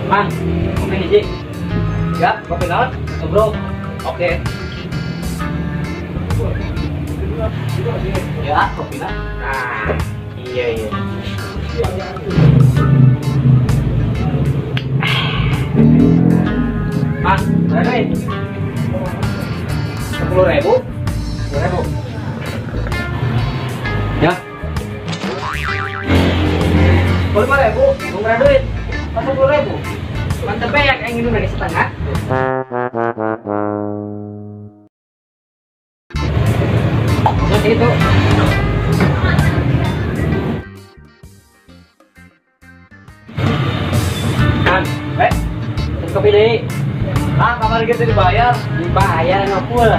Mang, kopi hiji. Ya, kopi naon? Bro. Oke. Ya, kopi na. Nah, iya. Mang, berapa ini? 10.000. 10.000. Ya. 5.000, bung duit. 10.000. Mantep ya, yang minum dari setengah. Terus itu. Kan, kopi deh. Ah, kamar gitu dibayar. Dibayar ngepul.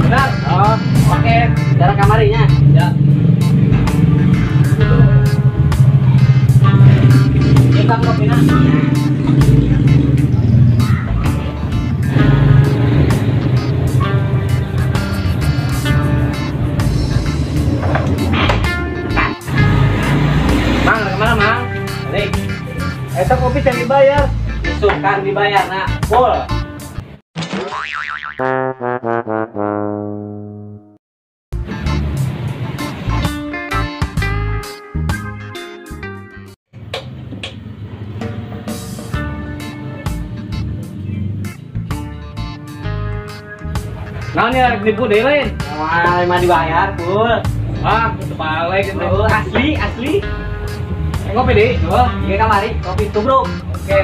Benar? Oh, oke. Cara kamarinya. Ya. Kita kopi na. Mang, kemana Mang? Balik. Eta kopi can dibayar. Isukan dibayar nak full. Nah, ini rek nipu deh lain. Wah, emang dibayar full. Ah, kebalik gitu. Oh, asli, asli. Ngopi deh. Oh, iya kamari, kopi itu bro. Oke.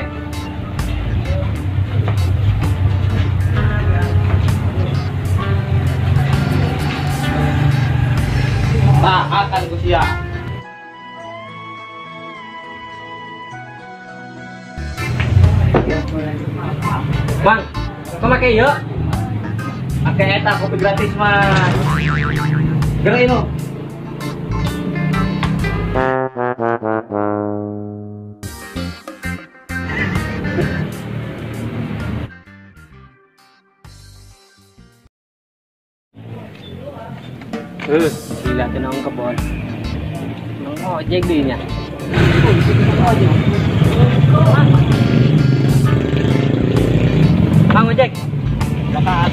Nah, akan ku siap. Bang, kok make ieu? Pakai eta kopi gratis mah. Geura inu. Gila tenang kebon. Nang ojek deui nya. Mang ojek. Dapat.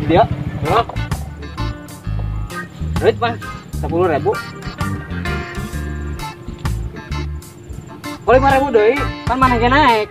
Dia, oh. Duit Bang, 10.000. Kalau 5.000 deui, kan mana ge naik.